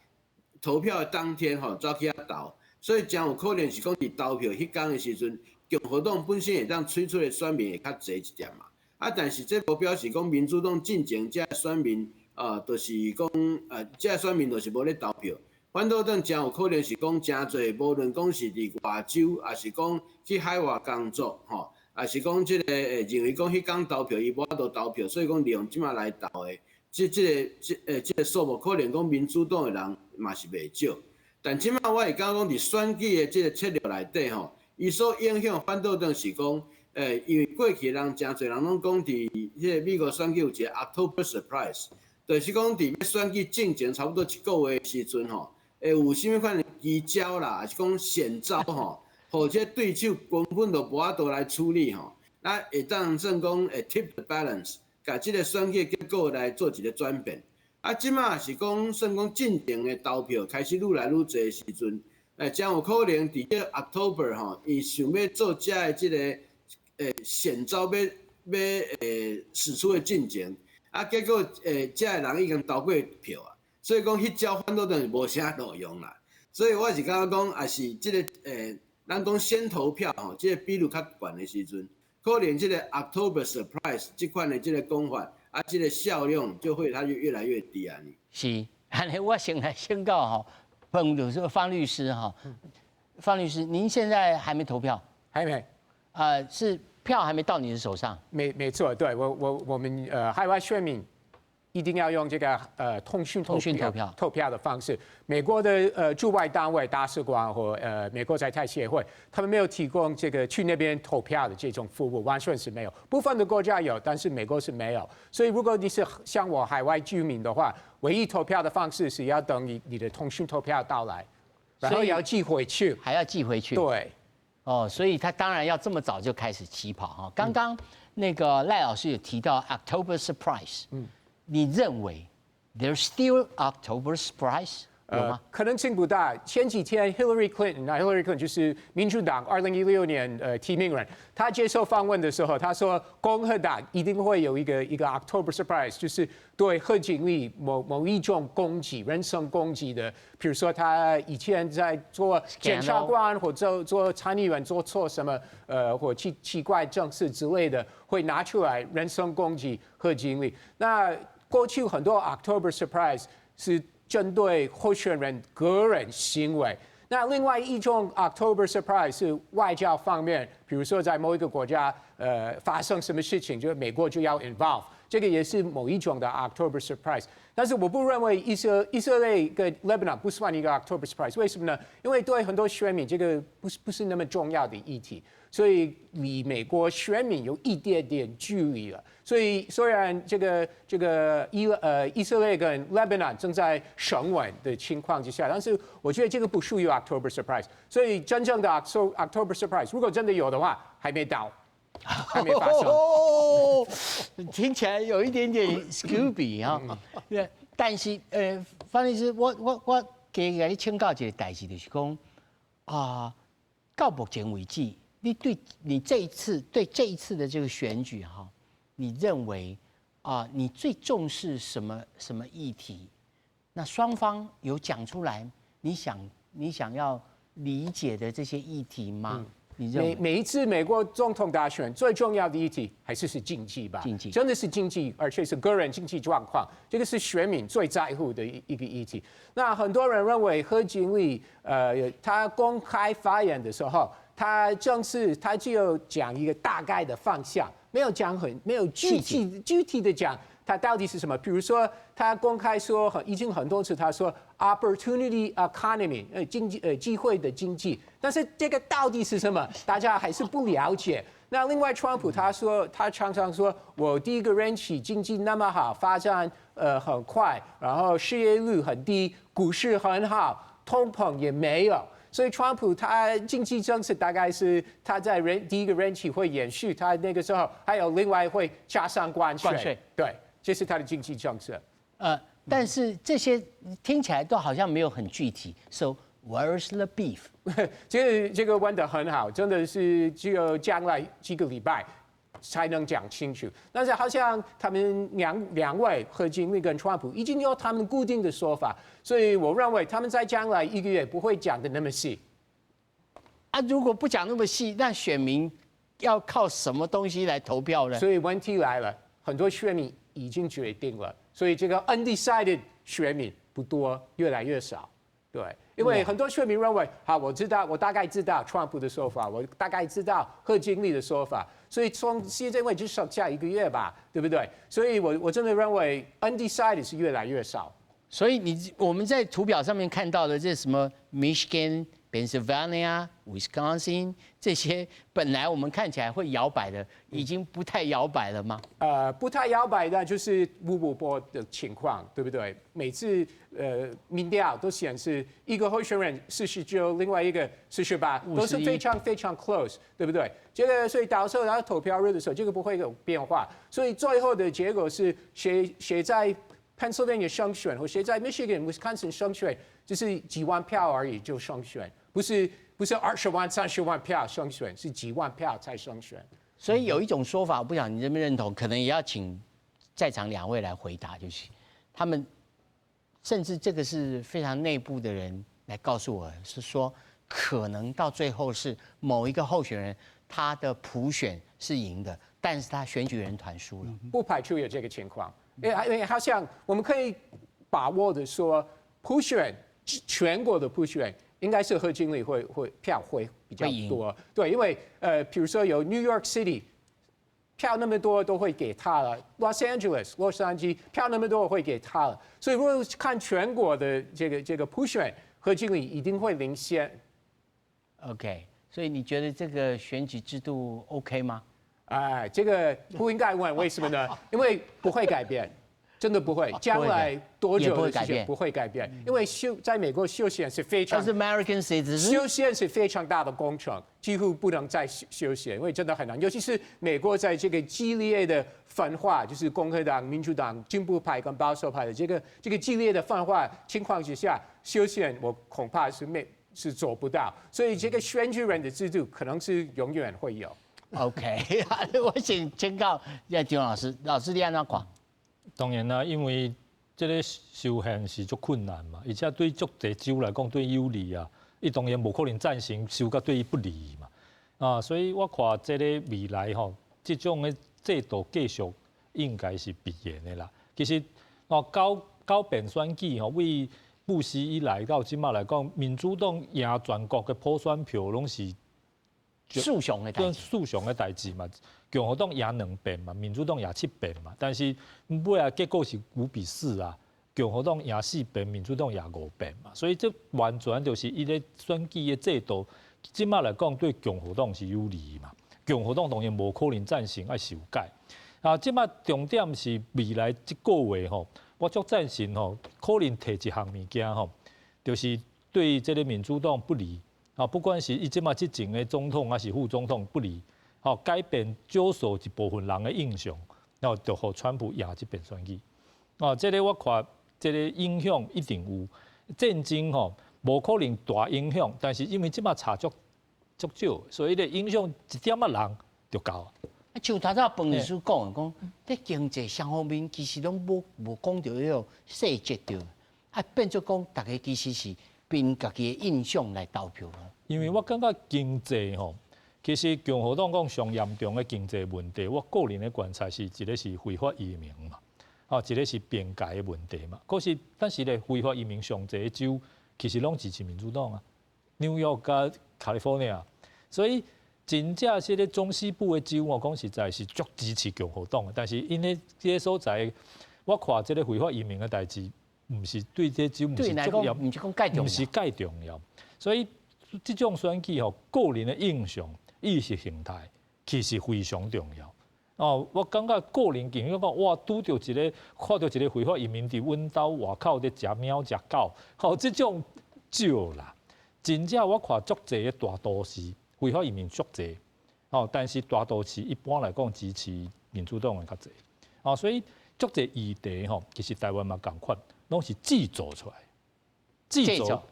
投票當天吼走去遐投，所以誠有可能是講佇投票彼工的時陣，共和黨本身會當催出的選民會較濟一點嘛。啊，但是這無表示講民主黨進前這選民啊，就是講啊，這選民就是無咧投票。反對黨誠有可能是講誠濟，無論講是佇外州，抑是講去海外工作，吼，抑是講這個認為講彼工投票伊無法度投票，所以講利用這馬來投的，這個數目可能講民主黨的人嘛是袂少。但這馬我會感覺講佇選舉的這個策略內底吼，伊所影響反對黨是講，因為過去人誠濟人攏講佇彼個美國選舉有一個 October Surprise。就是講佇欲選舉進前差不多一個月的時陣吼，會有啥物款的奇招啦，還是講險招吼，予這對手根本就無法度來處理吼，咱會當算講會 tip the balance，共這個選舉結果來做一個轉變。啊，這馬是講算講進前的投票開始愈來愈濟的時陣，真有可能佇這 October 吼，伊想欲做遮的這個險招欲欲使出的進前，啊，結果遮的人已經投過票啊，所以講彼招反倒等於無啥路用啦。所以我是感覺講，也是這個咱講先投票吼，這個比率較懸的時陣，可能這個 October surprise 這款的這個講法，啊，這個效用就會它就越來越低啊。是，按呢我先來宣告吼，彭就是方律師哈，方律師，您現在還沒投票？還沒。是票還沒到你的手上？沒錯，對我們海外選民一定要用這個通訊通訊投票投票的方式。美國的駐外單位大使館或美國在台協會，他們沒有提供這個去那邊投票的這種服務，完全是沒有。部分的國家有，但是美國是沒有。所以如果你是像我海外居民的話，唯一投票的方式是要等你的通訊投票到來，然後要寄回去，還要寄回去。對。哦，所以他當然要這麼早就開始起跑哈。剛剛那個賴老師有提到 October surprise，你認為 there's still October surprise 有嗎？可能性不大。前幾天 Hillary Clinton，那 Hillary Clinton 就是民主黨2016年提名人，他接受訪問的時候，他說共和黨一定會有一個 October surprise，就是對賀錦麗某某一種攻擊、人身攻擊的，比如說他以前在做檢察官或做做參議員做錯什麼，或奇怪政策之類的，會拿出來人身攻擊賀錦麗。那過去很多 October surprise 是針對候選人個人行為。那另外一種 October surprise 是外交方面，比如說在某一個國家，發生什麼事情，就美國就要 involve，這個也是某一種的 October surprise。但是我不認為以色列跟 Lebanon 不算一個 October surprise，為什麼呢？因為對很多選民，這個不是那麼重要的議題，所以離美國選民有一點點距離了。所以雖然這個以色列跟 Lebanon 正在升溫的情況之下，但是我覺得這個不屬於 October surprise。所以真正的 October surprise，如果真的有的話，還沒到，還沒發生。哦，聽起來有一點點 Scooby 啊。對，但是方律師，我加共你請教一個代誌，就是講啊，到目前為止，你對你這一次對這一次的這個選舉哈，你認為啊，你最重視什麼什麼議題？那雙方有講出來，你想要理解的這些議題嗎？你認為每一次美國總統大選最重要的議題還是經濟吧？經濟真的是經濟，而且是個人經濟狀況，這個是選民最在乎的一個議題。那很多人認為賀錦麗，他公開發言的時候，他正是他只有講一個大概的方向，沒有講很沒有具體的講他到底是什麼。比如說，他公開說很已經很多次，他說 opportunity economy，經濟機會的經濟，但是這個到底是什麼，大家還是不了解。那另外，川普他說他常常說我第一個任期經濟那麼好，發展很快，然後失業率很低，股市很好，通膨也沒有。所以，川普他經濟政策大概是他在第一個任期會延續，他那個時候還有另外會加上關稅。關稅。對，這是他的經濟政策。但是這些聽起來都好像沒有很具體。So where's the beef？這個問得很好，真的是只有將來幾個禮拜才能講清楚。但是好像他們兩位賀錦麗跟川普已經有他們固定的說法，所以我認為他們在將來一個月不會講得那麼細。啊，如果不講那麼細，那選民要靠什麼東西來投票呢？所以問題來了，很多選民已經決定了，所以這個 undecided 選民不多，越來越少。對，因為很多選民認為，好，我知道，我大概知道川普的說法，我大概知道賀錦麗的說法，所以從現在為止剩下一個月吧，對不對？所以我真的認為 undecided 是越來越少。所以你我們在圖表上面看到的這什麼 Michigan Pennsylvania、Wisconsin 這些本來我們看起來會搖擺的，已經不太搖擺了嗎？不太搖擺的，就是五五波的情況，對不對？每次民調都顯示一個候選人49，另外一個48，都是非常非常 close，對不對？這個所以到時候他投票日的時候，這個不會有變化。所以最後的結果是誰在 Pennsylvania 勝選，或誰在 Michigan、Wisconsin 勝選，就是幾萬票而已就勝選。不是20萬、30萬票勝選，是幾萬票才勝選。所以有一種說法，我不曉得你認不認同，可能也要請在場兩位來回答，就是他們甚至這個是非常內部的人來告訴我，是說可能到最後是某一個候選人他的普選是贏的，但是他選舉人團輸了。不排除有這個情況，因為好像我們可以把握的說，普選全國的普選，應該是賀錦麗會票會比較多，對，因為比如說有 New York City 票那麼多都會給他了，Los Angeles 洛杉磯票那麼多會給他了，所以如果看全國的這個普選，賀錦麗一定會領先。 OK，所以你覺得這個選舉制度 OK 嗎？哎，這個不應該問，為什麼呢？因為不會改變。真的不會，將來多久的時間不會改變，因為修在美國修憲是非常，是 American citizen，修憲是非常大的工程，幾乎不能再修憲，因為真的很難。尤其是美國在這個激烈的分化，就是共和黨、民主黨、進步派跟保守派的這個激烈的分化情況之下，修憲我恐怕是沒是做不到。所以這個選舉人的制度可能是永遠會有。 OK，我請請教葉張老師，老師你按怎看？當然啦，因為這個修憲是足困難嘛，而且對足濟州來講對有利啊，伊當然無可能贊成修甲對伊不利嘛。啊，所以我看這個未來吼，這種的制度繼續應該是必然的啦。其實哦，九九遍選舉吼，為布希以來到這馬來講，民主黨贏全國的普選票攏是輸上的代志，輸上的代誌嘛。共和黨贏兩遍嘛，民主黨贏七遍嘛，但是尾仔結果是5比4啊，共和黨贏四遍，民主黨贏五遍嘛，所以這完全就是伊個選舉的制度，這馬來講對共和黨是有利嘛，共和黨當然無可能贊成愛修改。啊，這馬重點是未來這個月吼，我足贊成吼，可能提一項物件吼，就是對這個民主黨不利啊，不管是伊這馬執政的總統還是副總統不利。吼，改變少數一部分人的印象，然後就予川普贏這遍選舉。哦，這個我看，這個影響一定有。戰爭吼，無可能大影響，但是因為這馬差足足少，所以咧影響一點仔人就夠。啊，像頭先彭律師講的，講佇經濟雙方面其實攏無講著彼個細節著，啊變做講逐家其實是憑家己的印象來投票。因為我感覺經濟吼，其實共和黨講上嚴重的經濟問題，我個人的觀察是一個是非法移民嘛，哦，一個是邊界的問題嘛。可是，但是咧，非法移民上濟的州其實攏支持民主黨啊，紐約佮 California，所以真正是咧中西部的州，我講實在是足支持共和黨的。但是𪜶咧這個所在，我看這個非法移民的代誌，毋是對這州毋是重要，毋是講蓋重要，毋是蓋重要。所以這種選舉吼，個人的印象、意識形態其實非常重要。哦，我感覺個人經驗講，哇，拄著一個看著一個非法移民佇阮兜外口佇食貓食狗，吼，這種少啦。真正我看足濟的大都市非法移民足濟，哦，但是大都市一般來講支持民主黨的較濟，哦，所以足濟議題吼，其實台灣嘛仝款，攏是製造出來，製造、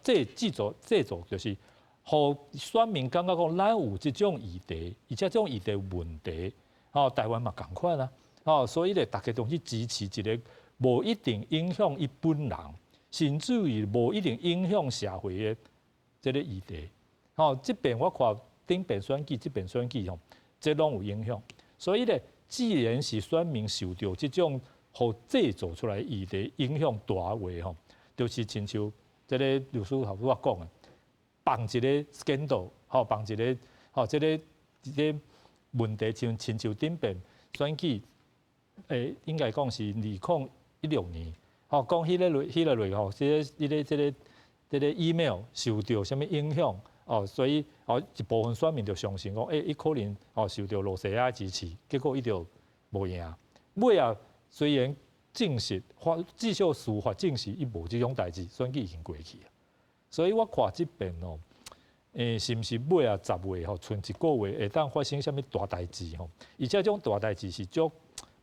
製造就是，予選民感覺講咱有這種議題，而且這種議題有問題，哦，台灣嘛仝款啊，哦，所以咧，大家攏去支持一個無一定影響伊本人，甚至於無一定影響社會的這個議題，哦，這邊我看頂遍選舉，這遍選舉吼，這攏有影響。所以咧，既然是選民受著這種予製造出來議題影響大話吼，就是親像這個律師頭拄仔講的，放一個 scandal，吼，放一個吼，這個問題，像親像頂遍選舉，應該講是2016年，吼，講彼個類彼個類吼，這個這個這個。這個 email 受著啥物影響哦，所以哦一部分選民就相信講，伊可能哦受著羅西亞支持，結果伊就無贏。尾仔雖然證實法，至少司法證實伊無這種代誌，選舉已經過去啊。所以我看這邊哦，是毋是尾仔10月吼，賰一個月會當發生啥物大代誌吼？而且這種大代誌是足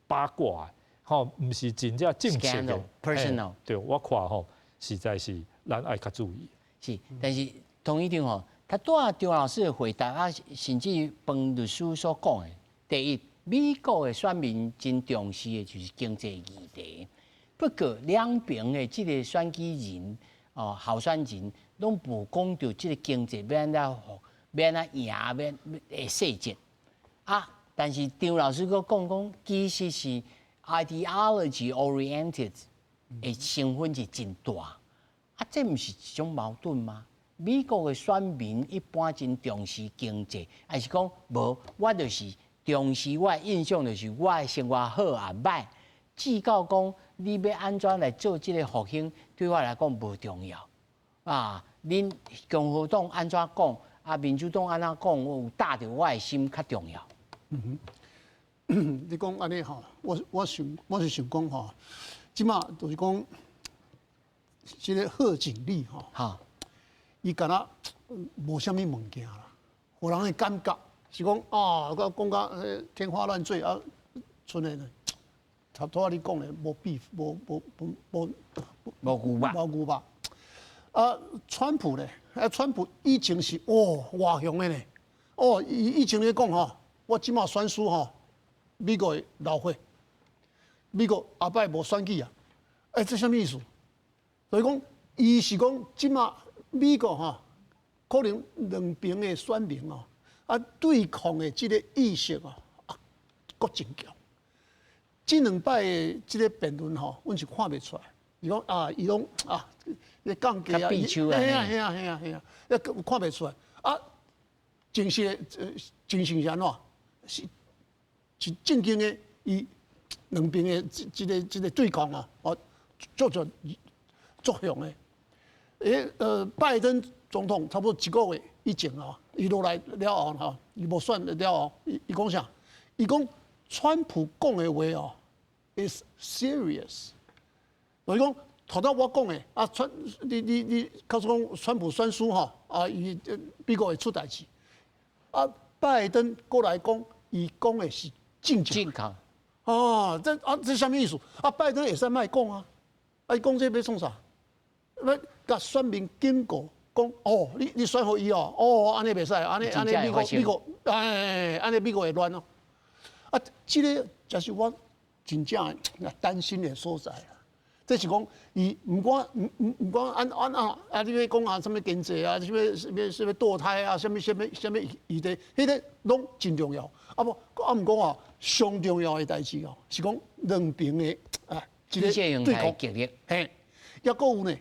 八卦的，吼，毋是真正正式的。 personal。對，我看吼，實在是咱愛較注意。是，但是同一點吼，他拄仔張老師的回答啊，甚至彭律師所講的，第一，美國的選民真重視的就是經濟議題。不過兩邊的這個選舉人哦，候選人攏無講著這個經濟欲按怎欲按怎贏，欲的細節啊。但是張老師閣講講，其實是 ideology oriented 的成分是真大。啊，這毋是一種矛盾嗎？美國的選民一般真重視經濟，還是講無？我就是重視我的印象，就是我的生活好抑䆀。至到講你欲按怎來做這個復興，對我來講無重要。啊，恁共和黨按怎講，啊，民主黨按怎講，有打著我的心較重要。嗯哼，你講按呢吼，我是想講吼，這馬就是講，這個賀錦麗吼，伊敢若無啥物物件啦，予人的感覺是講啊，我講甲天花亂墜啊，賰的呢，頭拄仔你講的無 beef，無無無無無牛肉，無牛肉。啊，川普咧，啊，川普以前是哦外向的呢，哦，伊以前咧講吼，我這馬選輸吼，美國會流血，美國後擺無選舉啊，欸，這啥物意思？所以講，伊是講這馬美國吼，可能兩邊的選民哦，啊，對抗的這個意識哦，啊，閣真強。這兩擺的這個辯論吼，阮是看袂出來。伊講啊，伊攏啊，咧講價啊，嘿啊嘿啊嘿啊嘿啊，咧看袂出來。啊，真實的情形是按怎？是正經的，伊兩邊的這個對抗啊，哦，做做作用的。拜登總統差不多一個月以前啊，伊落來了後吼，伊無選了後，伊講啥？伊講川普講的話哦，is serious。就是講，頭拄我講的啊，川你你你，假使講川普選輸吼，啊，伊美國會出代誌。啊，拜登過來講，伊講的是正經。正確。哦，這啊這啥物意思？啊，拜登會使莫講啊，啊，伊講這欲創啥？欲共選民警告講，哦，你選予伊哦，哦，按呢袂使，按呢按呢美國，哎，按呢美國會亂哦。啊，這個就是我真正擔心的所在啦。這是講，伊毋管毋毋毋管按按啊啊！你欲講啊，啥物經濟啊，啥物啥物啥物墮胎啊，啥物啥物啥物議題，彼個攏真重要。啊無啊毋過啊，上重要的代誌哦，是講兩邊的啊，這個對抗。嘿，抑閣有呢，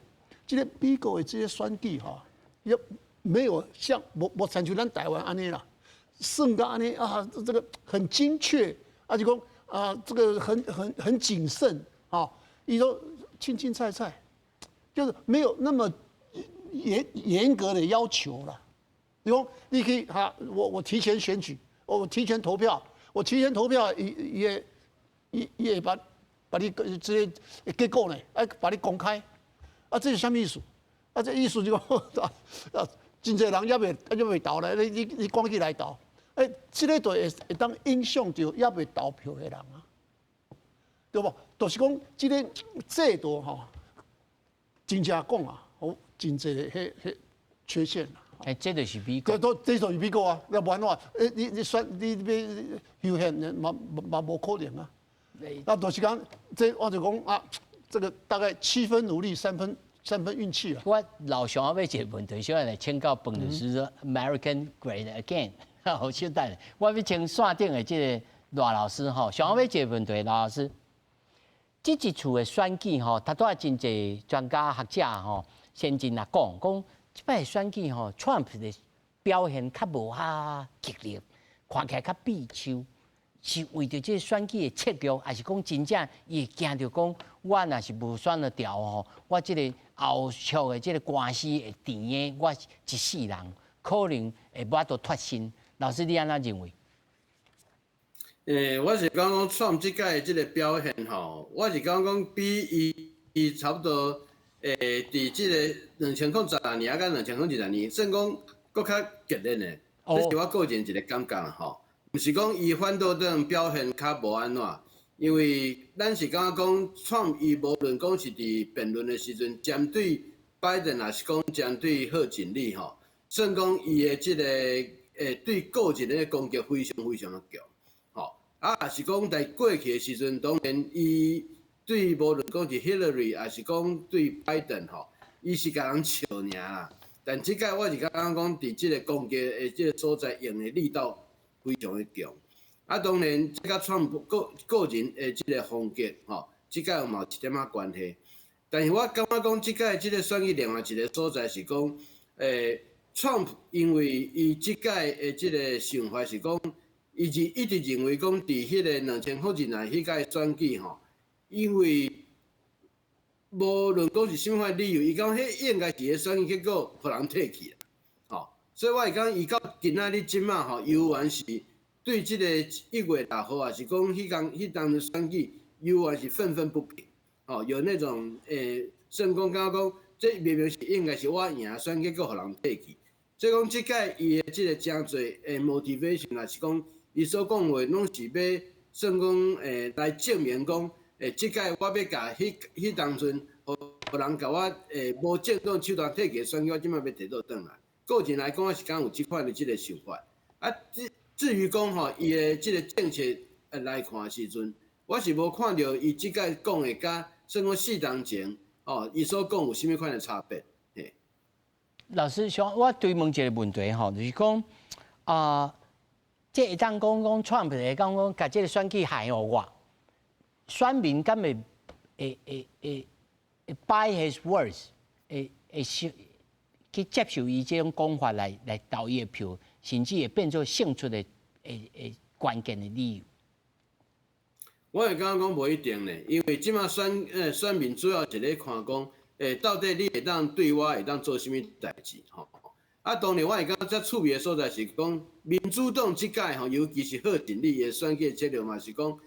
這個美國的這個選舉吼，也沒有像無親像咱台灣按呢啦，算甲按呢啊，這個很精確，啊就講啊，這個很謹慎啊，伊說。青青菜菜，就是沒有那麼嚴格的要求了。你講你可以哈，我提前選舉，我提前投票，我提前投票，也也也把你這些結果呢，哎，把你公開，啊，這是啥物意思？啊，這意思就講啊，真濟人猶未投咧，你趕緊來投，欸，這個就會當影響著猶未投票的人啊，對無？就是講這個制度吼，真正講啊，有真濟的彼缺陷啦。欸，這就是美國。這就是美國啊！要無按怎？欸，你選你欲修憲嘛嘛無可能啊。那就是講，這我就講啊，這個大概七分努力，三分運氣啊。我老想欲一個問題，想欲來請教彭律師說，American Great Again，好，稍等，我欲請線頂的這個賴老師吼，想欲一個問題，賴老師。這一次的選舉吼，頭拄仔真濟專家學者吼，先進來講講，這擺選舉吼，Trump 的表現較無遐激烈，看起來較閉手，是為著這個選舉的策略，還是講真正伊會驚著講，我若是無選著著吼，我這个後續的這个官司會甜的，我一世人可能會無法度脫身。老師，你按怎認為？我是感覺講，川普這擺的這个表現吼，我是感覺講比伊差不多佇這个2016年啊，佮2020年，算講閣較激烈呢。這是我個人一个感覺吼，毋是講伊反倒轉表現較無按怎，因為咱是感覺講，川普伊無論講是佇辯論的時陣，針對拜登，抑是講針對賀錦麗吼，算講伊的這个對個人的攻擊非常非常的強。啊，抑是講在過去的時陣，當然伊對無論講是 Hillary，抑是講對拜登吼，伊是共人笑爾啦。但這擺我是感覺講，佇這个攻擊的這个所在用的力道非常的強。啊，當然這佮川普個人的這个風格吼，這擺嘛有一點仔關係。但是我感覺講，這擺這个選舉另外一个所在是講，川普因為伊這擺的這个想法是講，伊是一直認為講，佇彼个2020年彼屆選舉吼，因為無論講是啥物款理由，伊講彼應該是个選舉結果，予人提去啦，吼，所以我會講，伊到今仔日這馬吼，猶原是對這个1月6號，抑是講彼工彼當的選舉，猶原是憤憤不平，吼，有那種算講感覺講，這明明是應該是我贏，選結果予人提去，所以講這擺伊的這个誠濟的 motivation，抑是講伊所講話，攏是欲算講來證明講，這擺我欲共彼當陣，予人共我無正當手段提去的選舉，我這馬欲提倒轉來。個人來講，我是敢有這款的這个想法。啊，至於講吼，伊的這个政策來看的時陣，我是無看著伊這擺講的佮算講4年前哦，伊所講有啥物款的差別。嘿。老師，想我追問一个問題吼，就是講啊，這會當講講川普會講講，共這个選舉害予我，選民敢會buy his words，會受去接受伊這種講法來投伊的票，甚至會變做勝出的關鍵的理由。我會感覺講無一定咧，因為這馬選民主要是咧看講，到底你會當對我會當做啥物代誌吼。啊，當然我會感覺較趣味的所在是講，民主黨這擺吼，尤其是賀錦麗的選舉策略嘛，是講，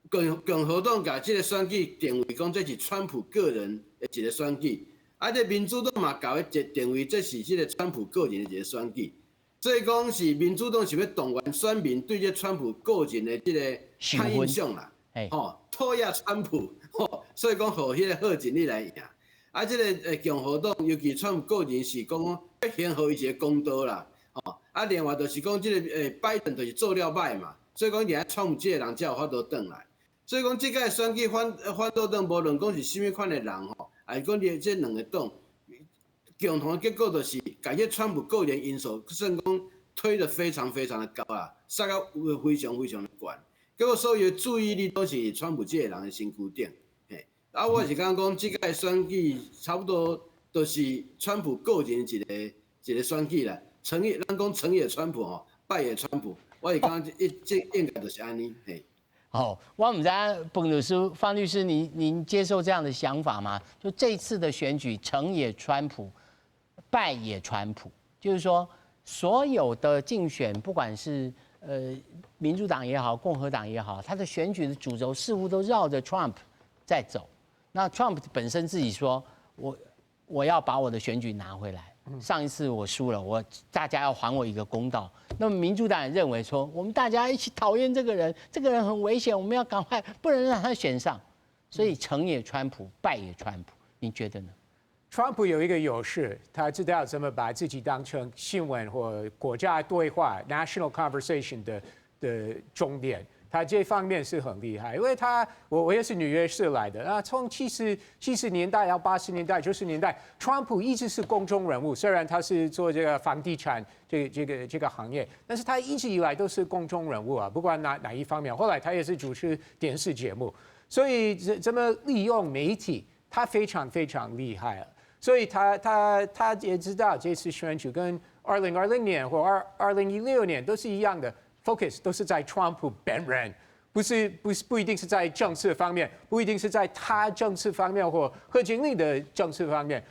共和黨共這个選舉定位講這是川普個人的一个選舉，啊，這民主黨嘛共伊定位這是這个川普個人的一个選舉，所以講是民主黨是欲動員選民對這川普個人的這個歹印象啦，吼，討厭川普，吼，所以講予彼个賀錦麗來贏。啊，這个共和黨尤其川普個人是講欲先予伊一个公道啦，吼，啊，另外就是講這个拜登就是做了歹嘛，所以講而川普這个人才有法度轉來。所以講，這擺選舉反倒轉，無論講是啥物款的人吼，抑是講你這兩个黨，共同的結果就是，共這川普個人因素算講推得非常非常的高啊，殺到非常非常的懸。結果所有的注意力都是川普這个人的身軀頂。嘿，啊，我是感覺講，這擺選舉差不多都是川普個人一个一个選舉啦。成也咱講成也川普吼，敗也川普，我是感覺這應該就是按呢。嘿。哦，我毋知彭律師、方律師，您接受這樣的想法嗎？就這次的選舉，成也川普，敗也川普，就是說，所有的競選，不管是民主黨也好，共和黨也好，他的選舉的主軸似乎都繞着 Trump 在走。那 Trump 本身自己說，我要把我的選舉拿回來。上一次我輸了，我大家要還我一個公道。那麼民主黨也認為說，我們大家一起討厭這個人，這個人很危險，我們要趕快不能讓他選上。所以成也川普，敗也川普，你覺得呢？川普有一個優勢，他知道怎麼把自己當成新聞或國家對話（national conversation）的重點。他這方面是很厲害，因為他我也是紐約市來的。那從70年代到80年代、90年代，川普一直是公眾人物。雖然他是做這個房地產這個行業，但是他一直以來都是公眾人物啊，不管哪一方面。後來他也是主持電視節目，所以怎麼利用媒體，他非常非常厲害啊。所以他也知道這次選舉跟2020年或2016年都是一樣的。focus 都是在川普本人。不是不是不一定是在政策方面，不一定是在他政策方面或賀錦麗的政策方面，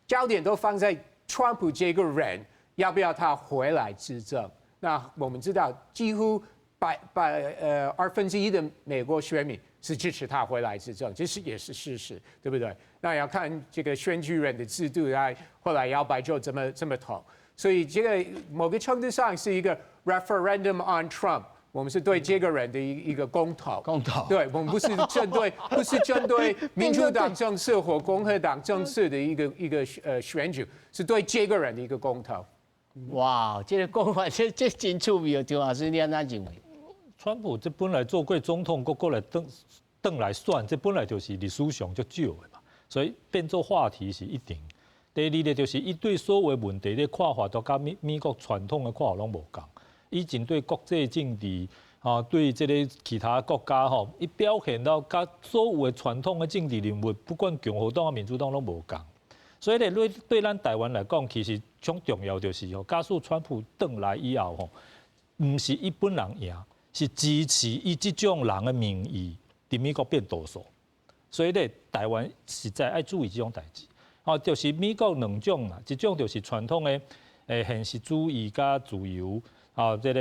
焦點都放在川普這個人要不要他回來執政。那我們知道，幾乎百百呃二分之一的美國選民是支持他回來執政，這是也是事實，對不對？那要看這個選舉人的制度，啊，後來搖擺州怎麼投。所以這個某個程度上是一個 referendum on Trump，我們是對這個人的一個公投。公投。對，我們不是針對民主黨政策或共和黨政策的一個選舉，是對這個人的一個公投。哇，這個講法這真趣味哦，張老師你按怎認為？川普這本來做過總統，閣閣來轉來選，這本來就是歷史上足少的嘛，所以變做話題是一定。第二個就是伊對所有問題的看法都佮美國傳統的看法攏無仝。伊針對國際政治，啊，對這個其他國家吼，伊表現到佮所有的傳統的政治人物，不管共和黨啊民主黨攏無仝。所以咧，對咱台灣來講，其實上重要就是吼，假使川普轉來以後吼，毋是伊本人贏，是支持伊這種人的民意，佇美國變多數。所以咧，台灣實在愛注意這種代誌。哦，就是美國兩種啦，一種就是傳統的現實主義佮自由，啊，這個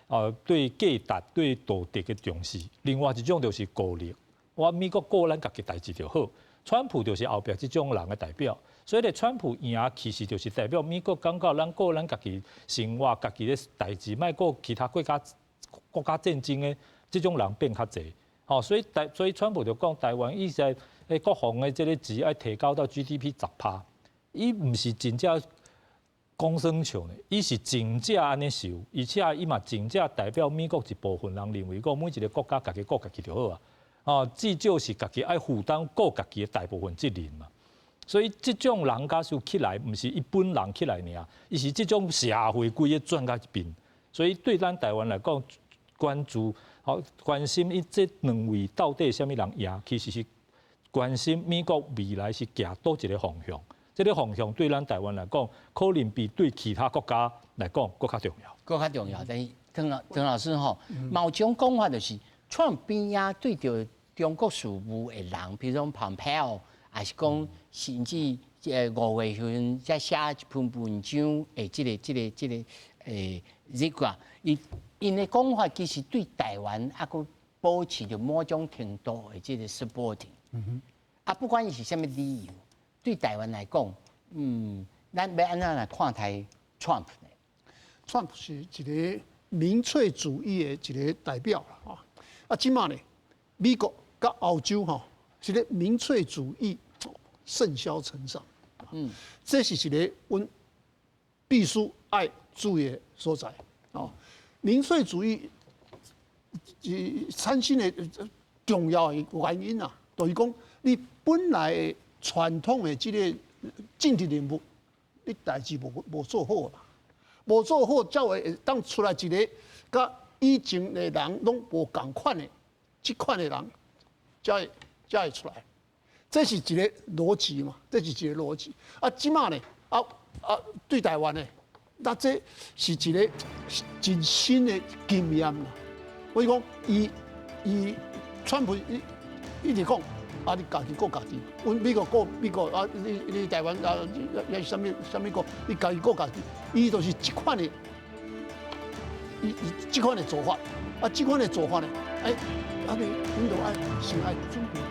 啊對價值、對道德的重視；另外一種就是孤立，我美國顧咱家己代誌就好。川普就是後壁這種人的代表，所以咧，川普贏其實就是代表美國感覺咱顧咱家己生活、家己的代誌，莫顧其他國家戰爭的這種人變較濟。吼，所以川普就講台灣伊在國防的這個錢愛提高到 GDP 10%，伊毋是真正講耍笑呢，伊是真正按呢想，而且伊嘛真正代表美國一部分人認為講每一個國家家己顧家己就好啊，哦，至少是家己愛負擔顧家己的大部分責任嘛。所以這種人假使起來，毋是伊本人起來爾，伊是這種社會規个轉甲一邊。所以對咱台灣來講，關注、好關心伊這兩位到底啥物人贏，其實是關心美國未來是行佗一個方向。這個方向對咱台灣來講，可能比對其他國家來講閣較重要。閣較重要。但是陳老師吼，某種講法就是，川普邊仔對著中國事務的人，比如講蓬佩奧，還是講甚至5月份才寫一篇文章的這個這個，𪜶的講法其實對台灣猶閣保持著某種程度的這個 supporting。啊，不管伊是啥物理由，對台灣來講，咱欲按怎來看待 Trump 呢？Trump 是一個民粹主義的一個代表啦，啊，這馬呢，美國佮歐洲吼，是咧民粹主義甚囂塵上，這是一個阮必須愛注意的所在，哦，民粹主義產生的重要的原因啊，就是講你本來傳統的這個政治人物，你代誌無做好嘛，無做好，才會當出來一個佮以前的人攏無仝款的這款的人，才會出來。這是一個邏輯嘛？這是一個邏輯。啊，這馬呢？啊，對台灣呢？那這是一個真新的經驗啦。我講，伊川普一直講，啊，你家己顧家己，阮美國顧美國，啊，你台灣啊，抑啥物啥物國，你家己顧家己，伊就是這款的，伊這款的做法，啊，這款的做法呢，欸，啊你阮就愛先愛準備。